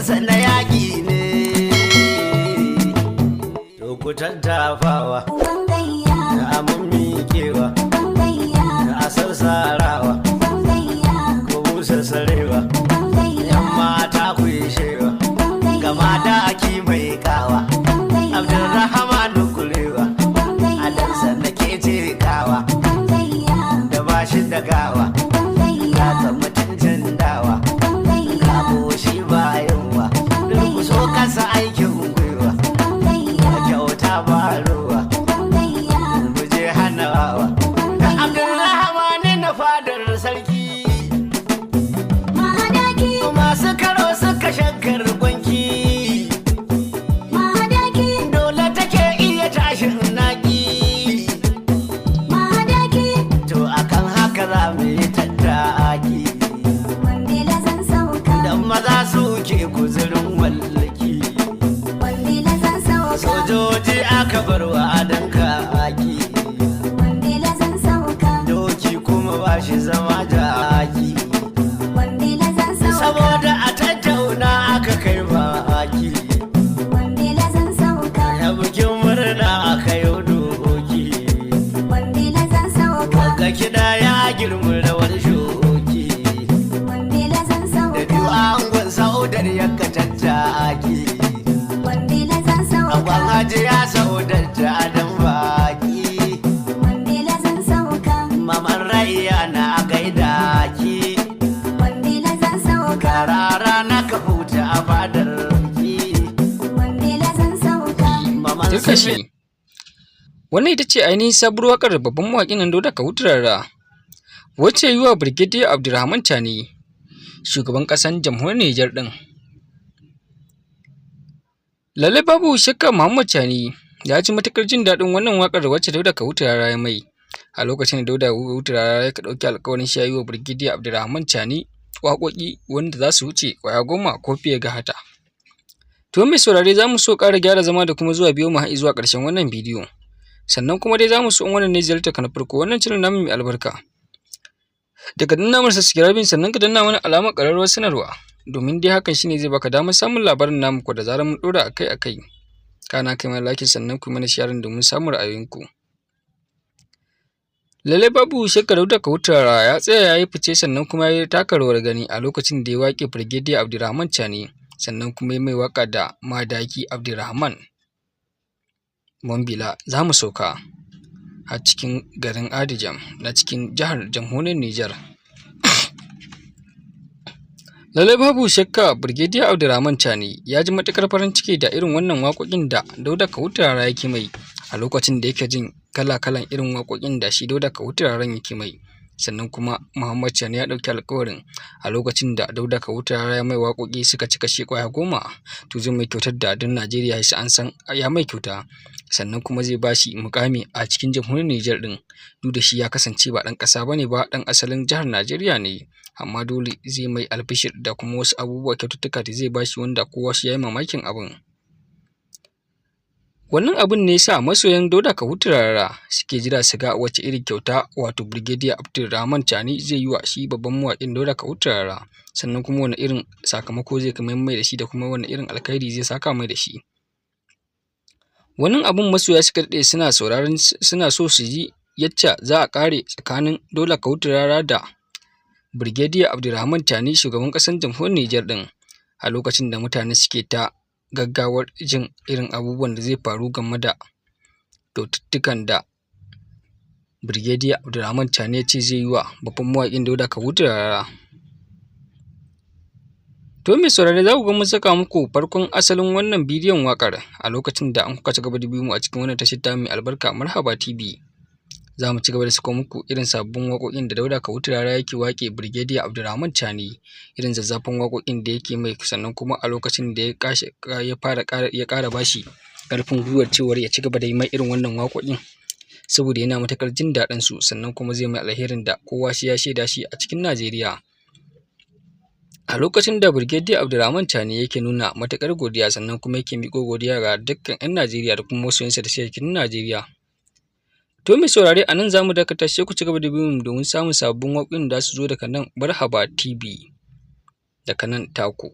Aikinsa na yaƙi ne. To ku tattafawa. Uban gayya. Da amun miƙewa. Uban gayya. Da a sassarawa. Uban gayya. Ku busa sarewa. Uban gayya. Yan mata ku yi shewa. Uban gayya. Gama da aki mai kawa. Uban gayya. Abdulrahmanu kulewa. Uban gayya. Adansa nake cikawa. Uban gayya. Da bashi da gawa. Uban gayya. Ka mutuncin dawa. Uban gayya. Ka shi ba yunwa. Durkuso kasa aikin gwiwa. Uban gayya. Kyauta ba ruwa. Uban gayya. Mu je hanawa. Uban Da gayya. Abdulrahmanu na fadar sarki. Mahadaki. Masu karo suka shankar gwanki. Mahadaki. Dole take iya tashin naki. Mahadaki. To akan haka za mu yi tattaki. Mambila zan sauka. Dan maza suke guzurin wallaki. Mambila zan sauka. Sojoji aka bar wa adan kaki. Mambila zan sauka. Doki kuma ba shi zama jaki. Mambila zan sauka. Saboda a tattauna aka kai baki. Mambila zan sauka. Ya bikin murna aka yi doki. Mambila zan sauka. Ga kiɗa ya girma rawar shoki. Mambila zan Da sauka. biyu angon saudar yanka tattaki. Mambila zan sauka. Angon hajiya saudar ta adam baki. Mambila zan sauka. Maman rayya na gaida ki. Mambila zan sauka. Karara na ka huta a fadar ki. Mambila zan sauka. Maman Turka shi. Wannan ita ce ainihin sabuwar waƙar babban mawaƙin nan Dauda Kahutu Rarara, wacce yi wa Brigadier Abdurrahman Chani, shugaban ƙasar jamhuriyar Nijar ɗin. Lallai babu shakka Muhammad Chani ya ji matuƙar jin daɗin wannan waƙar wacce Dauda Kahutu Rarara ya mai a lokacin da Dauda Kahutu Rarara ya ɗauki alƙawarin shi ya yi wa Brigadier Abdurrahman Chani waƙoƙi wanda za su wuce ƙwaya 10 ko fiye ga haka. To mai saurare, za mu so ƙara gyara zama da kuma zuwa biyo mu har zuwa ƙarshen wannan bidiyo. Sannan kuma dai za mu so in wannan ne ziyartar ka na farko wannan channel namu mai albarka, da ka danna mana subscribing, sannan ka danna mana alamar ƙararrawar sanarwa, domin dai hakan shine zai baka damar samun labarin namu ko da zarar mun ɗora akai-akai. Kana kai mana like, sannan ku mana sharing domin samun ra'ayoyinku. Lallai babu shakka Dauda Kahutu Rarara ya tsaya ya yi fice, sannan kuma ya taka rawar gani a lokacin da ya waƙe Brigadier Abdurrahman Chani, sannan kuma ya mai waƙa da Madaki Abdurrahman Mambila za mu sauka a cikin garin Adijam na cikin jihar jamhuriyar Nijar. Lallai babu shakka Brigadier Abdurrahman Chani ya ji matuƙar farin ciki da irin wannan waƙoƙin da Dauda Kahutu Rarara yake mai, a lokacin da yake jin kala-kalan irin waƙoƙin da shi Dauda Kahutu Rararan yake mai. Sannan kuma Muhammad Chani ya ɗauki alƙawarin a lokacin da Dauda Kahutu Rarara ya mai waƙoƙi suka cika shi ƙwaya 10, to zai mai kyautar da duk Najeriya sai an san ya mai kyauta, sannan kuma zai ba shi muƙami a cikin jamhuriyar Nijar ɗin, duk da shi ya kasance ba ɗan ƙasa ba ne ba, ɗan asalin jihar Najeriya ne, amma dole zai mai albishir da kuma wasu abubuwa, kyaututtuka da zai ba shi wanda kowa sai ya yi mamakin abin. Wannan abun ne ya sa masoyan Dauda Kahutu Rarara suke jira su ga wace irin kyauta wato Brigadier Abdurrahman Chani zai yi wa shi babban mawaƙin Dauda Kahutu Rarara, sannan kuma wane irin sakamako zai mayar mai da shi, da kuma wane irin alkhairi zai saka mai da shi. Wannan abun masoya suka daɗe suna sauraron, suna so su ji yacca za a ƙare tsakanin Dauda Kahutu Rarara da Brigadier Abdurrahman Chani, shugaban ƙasar jamhuriyar Nijar ɗin, a lokacin da mutane suke ta gaggawar jin irin abubuwan da zai faru game da kyaututtukan da Brigadier Abdurrahman Chani ya ce zai yi wa babban mawaƙin Dauda Kahutu Rarara. To mai saurare, za ku ga mun saka muku farkon asalin wannan bidiyon waƙar a lokacin da an kuka ci gaba da biyo mu a cikin wannan tashar tamu mai albarka Marhaba TV. Za mu ci gaba da sako muku irin sabbin waƙoƙin da Dauda Kahutu Rarara yake waƙe Brigadier Abdurrahman Chani, irin zazzafan waƙoƙin da yake mai, sannan kuma a lokacin da ya ya fara ƙara ya ƙara bashi ƙarfin gwiwar cewar ya ci gaba da yi mai irin wannan waƙoƙin saboda yana matuƙar jin daɗin su, sannan kuma zai mai alherin da kowa sai ya shaida shi a cikin Najeriya. A lokacin da Brigadier Abdurrahman Chani yake nuna matuƙar godiya, sannan kuma yake miƙo godiya ga dukkan 'yan Najeriya da kuma masoyansa da suke cikin Najeriya. To mai saurare, a nan za mu dakata, sai ku ci gaba da bin mu domin samun sababbin waƙoƙin da za su zo daga nan Marhaba TV, daga nan taku.